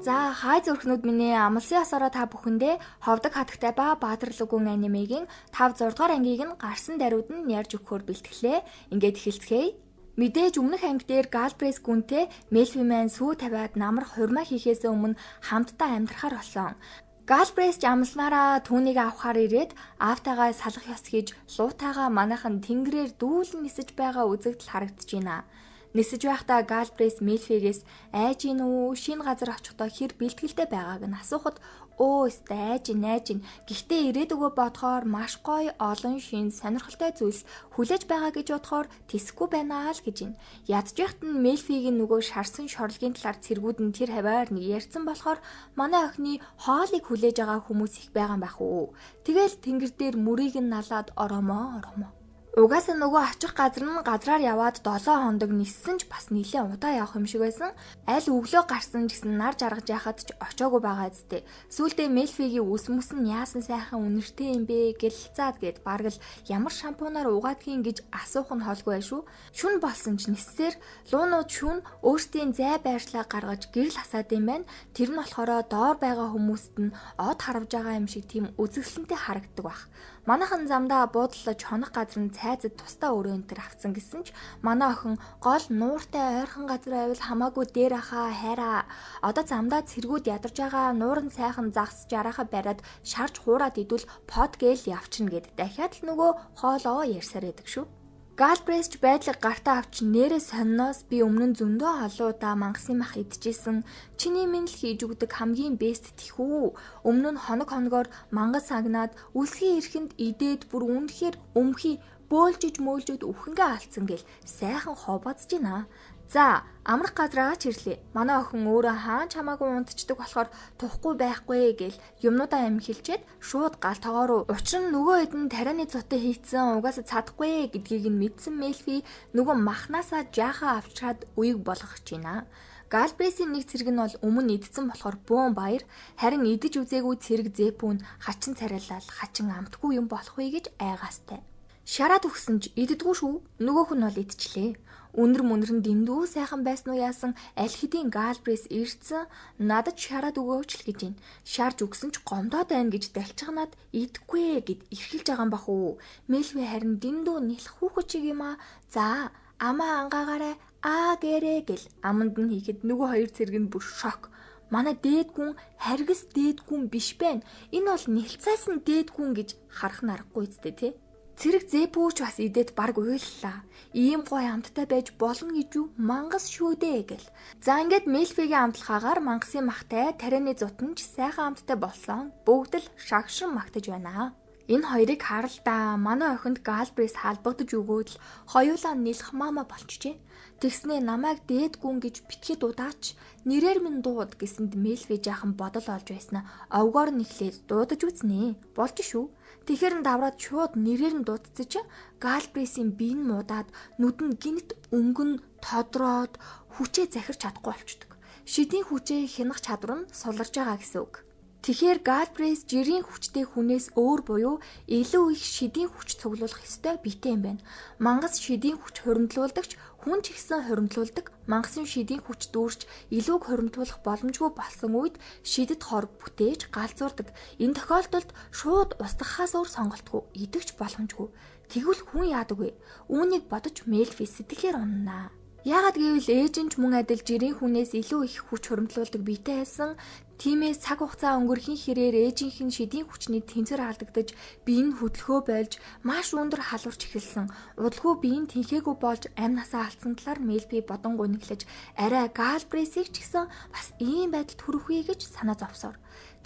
За, хай зүрхнүүд минь ээ, амлсан ёсороо та бүхэндээ Ховдог хатагтай ба Баатарлүгүн анимегийн 5 6 дугаар ангийг нь гарсан даруйд нь ярьж өгөхөөр бэлтгэлээ. Ингээд эхэлцгээе. Мэдээж өмнөх анги дээр Галбрейс гүнтэй Мелфи маань сүү тавиад намрах хурмаа хийхээс өмнө хамтдаа амьдрахаар болсон. Галбрейс ч амлснараа түүнийг авахаар ирээд аавтайгаа салах ёс хийж луутайгаа манайхан тэнгэрээр дүүлэн нисэж байгаа үзэгдэл харагдаж байна. Нисэж байхдаа Галбрейс Мелфигээс айж гин үү, шинэ газар очихдоо хэр бэлтгэлтэй байгааг нь асуухад өө өстой айж ин айж ин, гэхдээ ирээдүгөө бодохоор маш гоё олон шинэ сонирхолтой зүйлс хүлээж байгаа гэж бодохоор тэсэхгүй байна л гэж байна. Ядж яхад нь Мелфигийн нөгөө шарсан шорлогийн талаар цэргүүд нь тэр хаваар нэг ярьсан болохоор манай охины хоолыг хүлээж байгаа хүмүүс их байгаа юм байх уу. Тэгэл тэнгэр дээр мөрийг нь налаад ороомоо ороомоо. Угаасаа нөгөө очих газар нь газраар яваад 7 хоног ниссэн ч бас нэлээд удаа явах юм шиг байсан. Аль өглөө гарсан ч гэсэн нар жаргаж яхад ч очоогүй байгаа зү. Сүүлдээ Мелфигийн үс мүс нь яасан сайхан үнэртэй юм бэ гэлцаад гэд бараг л ямар шампунаар угаадгийн гэж асуух нь холгүй шүү. Шүн болсон ч ниссээр луунууд шүн өөрсдийн зай байршлаа гаргаж гэрэл хасаад юм байна. Тэр нь болохоор доор байгаа хүмүүст нь од харавж байгаа юм шиг тийм үзэсгэлэнтэй харагддаг баг. Манайхан замдаа буудлаж хонох газар нь цайзад тусдаа өрөө энэ төр авцсан гэсэн ч манай охин гол нууртай ойрхон газар байвал хамаагүй дээр ахаа хайраа. Одоо замдаа цэргүүд ядарч байгаа нуурын сайхан загас жараахаа бариад шарж хуураад идвэл под гээл явчихна гэд дахиад л нөгөө хоолоо ярьсаар байдаг шүү. Галбрейс ч байдлыг гартаа авч нэрээ сонноос би өмнө нь зөндөө олон удаа мангасын мах идчихсэн. Чиний минь л хийж өгдөг хамгийн best тэхүү. Өмнө нь хоног хоногоор мангас сагнаад үлсгийн эрхэнд идээд бүр үнэхээр өмхий бөөлжиж мөөлжөд үхэнгээ алдсан гэл сайхан хобоодж байна. За, амрах газраа ч ирлээ. Манай охин өөрөө хаан ч хамаагүй унтчихдаг болохоор тухгүй байхгүй гэл юмнуудаа амхилчээд шууд гал тогоо руу. Учир нь нөгөө хэд нь тарианы цутай хийцэн угаасаа цадахгүй гэдгийг нь мэдсэн Мелфи нөгөө махнаасаа жаахан авчраад үеиг болгох гэж байна. Галбрейсийн нэг цэрэг нь бол өмнө идсэн болохоор бөөн баяр, харин идэж үзээгүй цэрэг зэпүүн хачин царайлал хачин амтгүй юм болох вэ гэж айгаастай. Шараад өгсөн ч иддэггүй шүү. Нөгөөх нь бол идчихлээ. Үнэр мүнэр нь дэндүү сайхан байсан уу яасан аль хэдийн Галбрейс ирсэн надад шараад өгөөч л гэж байна. Шарж өгсөн ч гомдоод байна гэж далчганаад идэхгүй гэд эрхэлж байгаа юм бах уу. Мелви харин дэндүү нэлэх хүүхэд шиг юм аа. За, амаа ангаагаарай аа гэрээ гэл аманд нь хийхэд нөгөө хоёр цэрэг нь бүр шок. Манай дээд гүн харгас дээд гүн биш байна. Энэ бол нэлцаасан дээд гүн гэж харах нь аргагүй үстэй тий. Цэрэг зэпүүч бас идээд барг уйллаа. Ийм гоё амттай байж болно гэж юу? Мангас шүү дээ гэл. За, ингээд Мелфигийн амтлахаагаар мангасын махтай тарианы зутан ч сайхан амттай болсон. Бүгд л шагшин магтаж байна. Энэ хоёрыг харал да. Манай охинд Галбрейс халбагдаж өгөөд л хоёулаа нэлэх мама болчихжээ. Тэгснээ намайг дээд гүн гэж битгий дуудаач. Нэрээр минь дууд гэсэнд Мелфи жаахан бодол олж байснаа овгоор нь эхлээд дуудаж үзнэ. Болж шүү. Тэгэхээр нь давраад шууд нэрээр нь дуудсан чинь Галбрейсийн бие нь муудаад нүд нь гинт өнгөн тодроод хүчээ захирч чадахгүй болчдөг. Шидийн хүчээ хянах чадвар нь суларж байгаа гэсэн үг. Тэгэхээр Галбрейс жирийн хүчтэй хүнээс өөр буюу илүү их шидийн хүч цуглуулах ёстой биетэй юм байна. Мангас шидийн хүч хуримтлуулдагч хүн ч ихсэн хуримтлуулдаг. Мангасын шидийн хүч дүүрч илүүг хуримтлуулах боломжгүй болсон үед шидэд хор бүтээж галзуурдаг. Энэ тохиолдолд шууд устгахаас өөр сонголтгүй, идэвч боломжгүй. Тэгвэл хүн яадаг вэ? Үүнийг бодож Мелфи сэтгэлээр уннаа. Яагаад гэвэл ээж нь ч мөн адил жирийн хүнээс илүү их хүч хуримтлуулдаг биетэй байсан. Тиймээс цаг хугацаа өнгөрхийн хэрээр ээжийнх нь шидийн хүчний тэнцвэр алдагдаж, бие нь хөдөлгөө болж, маш өндөр халуурч эхэлсэн. Удалгүй бие нь тэнхээгүй болж амь насаа алдсан талаар Мелби бодон гуниглаж, арай Галбрейсийг ч гэсэн бас ийм байдалд хүрэх гэж санаа зовсоор.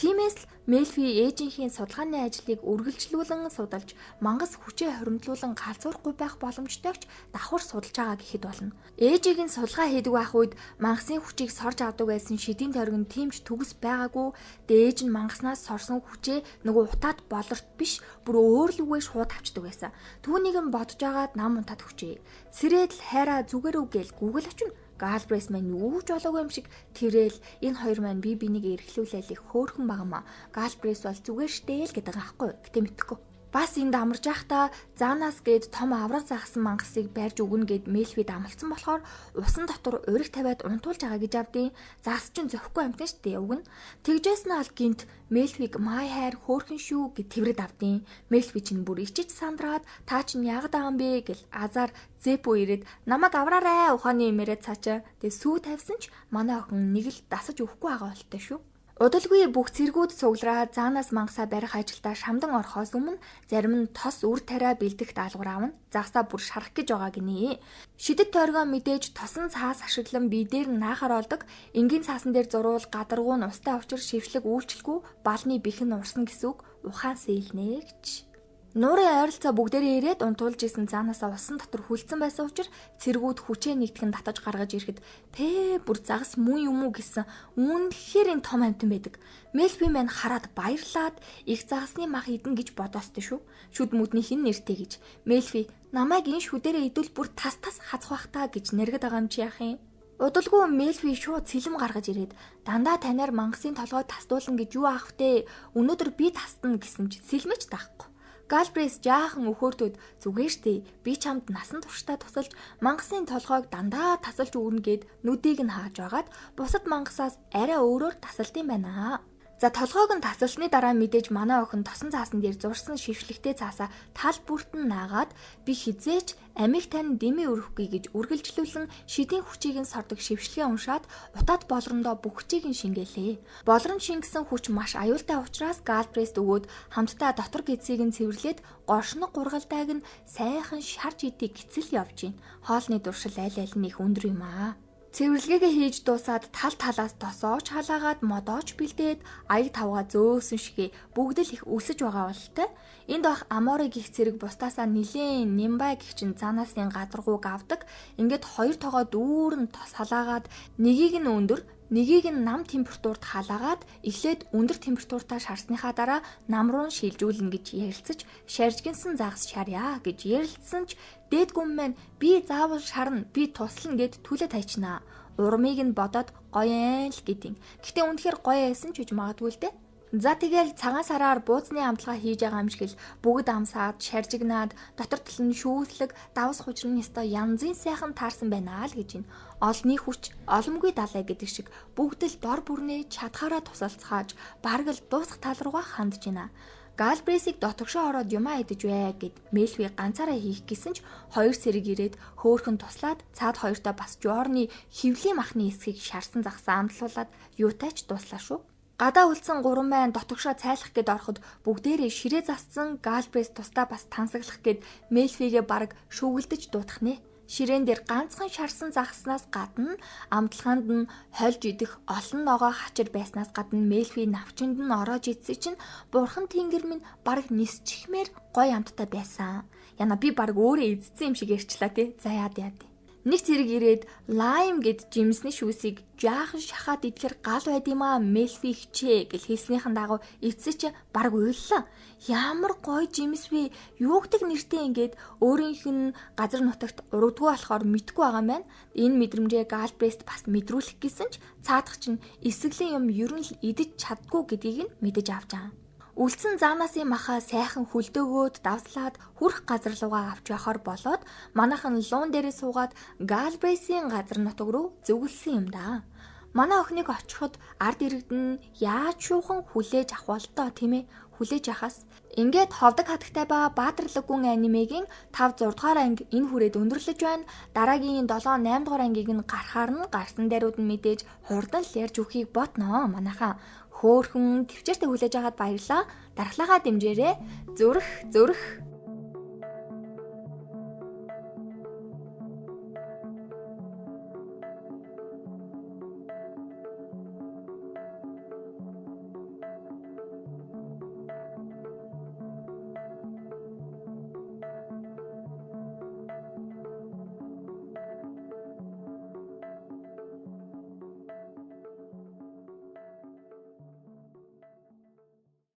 Тиймээс л Мелфи ээжийнхээ судалгааны ажлыг үргэлжлүүлэн судалж, мангас хүчээ хоримтлуулан галзуурахгүй байх боломжтойг ч давхар судалж байгаа гэхэд болно. Ээжийг нь судалгаа хийдэг байх үед мангасын хүчийг сорж авдаг байсан шидийн тойрог нь тийм ч төгс байгаагүй. Дээж нь мангаснаас сорсон хүчээ нөгөө утаад болорт биш, бүр өөрлөгөө шууд авчдаг байсан. Түүнийг нь бодож агаад нам унтаад хүчээ. Сэрээд л хайраа зүгээр үү гээл Google очино. Галбрейс маань юу ч болоогүй юм шиг тэрэл энэ хоёр маань бие биенийг эрхлүүлээл их хөөрхөн багамаа. Галбрейс бол зүгээр штэ л гэдэг байгаа байхгүй. Гэтэ мэдхгүй. Бас энд амарж байхдаа заанаас гээд том авраг загсан мангасыг барьж өгнө гэд Мелфид амлцсан болохоор усан дотор уриг тавиад унтуулж байгаа гэж авдیں۔ Загас чинь зөхгүй амтан штэ уг нь. Тэгжээс нь ал гинт Мелфиг май хайр хөөхөн шүү гэд тэрвэрэд авдیں۔ Мелфи чинь бүр ичиж сандраад та чинь яагаад байгаа юм бэ гэл азар Зепо ирээд намайг авраарай ухааны юмэрээ цаачаа. Тэгээ сүү тавьсан ч манай охин нэг л дасаж өгөхгүй байгаа болтой шүү. Удалгүй бүх цэргүүд цуглараа заанаас мангасаа барих ажилдаа шамдан орохоос өмнө зарим нь тос үр тариа бэлдэх даалгавар авна. Загсаа бүр шарах гэж байгаа гинэ. Шидэт тойргоо мэдээж тосон цаас ашиглан бие дээр нь наахаар олдог. Энгийн цаасан дээр зуруул гадаргуу нь устай учир шившлэг үйлчлэхгүй балны бэх нь урсан гэсэн үг ухаан сэлнэ гэж. Нуурын ойролцоо бүгдээрээ ирээд унтуулж исэн заанаасаа усан дотор хүлцэн байсан учраас цэргүүд хүчээ нэгтгэн татаж гаргаж ирэхэд пээ бүр загас мөн юм уу гэсэн үнэхээр энэ том амтан байдаг. Мелфи мань хараад баярлаад их загасны мах идэн гэж бодоостой шүү. Шүд мүдний хин нэртэй гэж. Мелфи намайг энэ шүдэрээ идвэл бүр тас тас хазах бах та гэж нэргэд байгаа юм чи яах юм? Удалгүй Мелфи шууд цэлэм гаргаж ирээд дандаа танаар мангасын толгой тасдуулна гэж юу аах вэ? Өнөөдөр би тасдана гэсэн чи сэлмэж таахгүй. Галбрейс жаахан өхөөртөд зүгээр штэ би чамд насан туршдаа тусалж мангасын толгойг дандаа тасалж өгнө гэд нүдийг нь хааж байгаад бусад мангасаас арай өөрөөр тасалд юм байна. За толгойг нь тасалсны дараа мэдээж манай охин тосон цаасан дээр зурсан шившлэгтэй цаасаа тал бүрт нь наагаад би хизээч амиг тань дэмий өрөхгүй гэж үргэлжлүүлэн шидийн хүчийг нь сордог шившлэгээ уншаад утаад болрондоо бүх хүчийг нь шингээлээ. Болронд шингэсэн хүч маш аюултай учраас Галбрест өгөөд хамтдаа дотор гидсийг нь цэвэрлээд горшног гургалдайг нь сайхан шарж идэх гэцэл явж гин. Хоолны дуршил аль аль нь их өндөр юм аа. Цэвэрлэгээгээ хийж дуусаад тал талаас тосооч халаагаад модооч бэлдээд аяг тавгаа зөөсөн шигэ бүгд л их өсөж байгаа бололтой. Энд бах Амори гих цэрэг бусдаасаа нилээн Нимбай гих чин цаанаасны гадаргууг авдаг. Ингээд хоёр тоогоо дүүрэн тос халаагаад нэгийг нь өндөр, нэгийг нь нам температурт халаагаад эхлээд өндөр температуртаа шарсныхаа дараа нам руу шилжүүлнэ гэж ярилцаж шаржгинсан загас шарья гэж ярилцсан ч дээд гүн маань би заавал шарна би туслана гэд түлээ тайчнаа. Урмыг нь бодоод гоё ээ л гэдیں۔ Гэхдээ үнэхээр гоё байсан ч гэж магадгүй л дээ. За тэгэл цагаан сараар бууцны амталгаа хийж байгаа юм шиг л бүгд амсаад шаржигнаад дотор тал нь шүүслэг давс хужрын ёстой янзын сайхан таарсан байна л гэж байна. Олны хүч оломгүй далай гэдэг шиг бүгд л дор бүрнээ чадхаараа тусалцгааж бараг л дуусах тал руугаа хандж байна. Галбрейсийг дотогшоо ороод юмаа идэж вэ гэд Мелфи ганцаараа хийх гэсэн ч хоёр цэрэг ирээд хөөхөн туслаад цаад хоёртоо бас Жорны хөвлийн махны хэсгийг шарсан загсаа амтлуулад юутай ч дууслаа шүү. Гадаа үлдсэн гурван маань дотогшоо цайлах гээд ороход бүгдээрээ ширээ зассан Галбрейс тусдаа бас тансаглах гээд Мелфигээ бараг шүүгэлдэж дуудах нэ. Ширээн дээр ганцхан шарсан загаснаас гадна амталгаанд нь хольж идэх олон ногоо хачир байснаас гадна Мелфи навчинд нь ороож идсэн чинь бурхан тэнгэр минь бараг нисчихмээр гоё амттай байсан. Яна би бараг өөрөө эзэлсэн юм шиг ярьчлаа тий. За яад яад. Нэг цэрэг ирээд лайм гэд жимсний шүүсийг жаахан шахаад идэхэр гал байд юм аа Мелфи хчээ гэл хэлснийхэн дагуу эцсэ чи бараг уйллаа. Ямар гоё жимс вэ? Юу гэдэг нэртэй ингээд өөрийнх нь газар нутагт урагдгүй болохоор мэдгүй байгаа юм байна. Энэ мэдрэмжээ Галбрест бас мэдрүүлэх гэсэн ч цаадах чинь эсэглийн юм ер нь л идэж чаддгүй гэдгийг нь мэдэж авч байгаа. Үлдсэн заанасын маха сайхан хөлдөөгөөд давслаад хүрх газар руугаа авч явахаар болоод манайхан луун дээрээ суугаад Галбрейсийн газар нутаг руу зөвгөлсөн юм да. Манай охиныг очиход ард иргэдэн яаж шуухан хүлээж авах болтоо тийм ээ хүлээж ахаас ингээд ховдог хатагтай ба Баатарлаг гүн анимегийн 5 6 дугаар анги энэ хүрээд өндөрлөж байна. Дараагийн 7 8 дугаар ангийг нь гарахаар нь гарсан даруйд нь мэдээж хурдан л ярьж өгөхийг бодноо манайхаа. Хөөхөн төвчээртэй хүлээж аваад баярлаа. Дархлаагаа дэмжээрэй. Зүрх зүрх.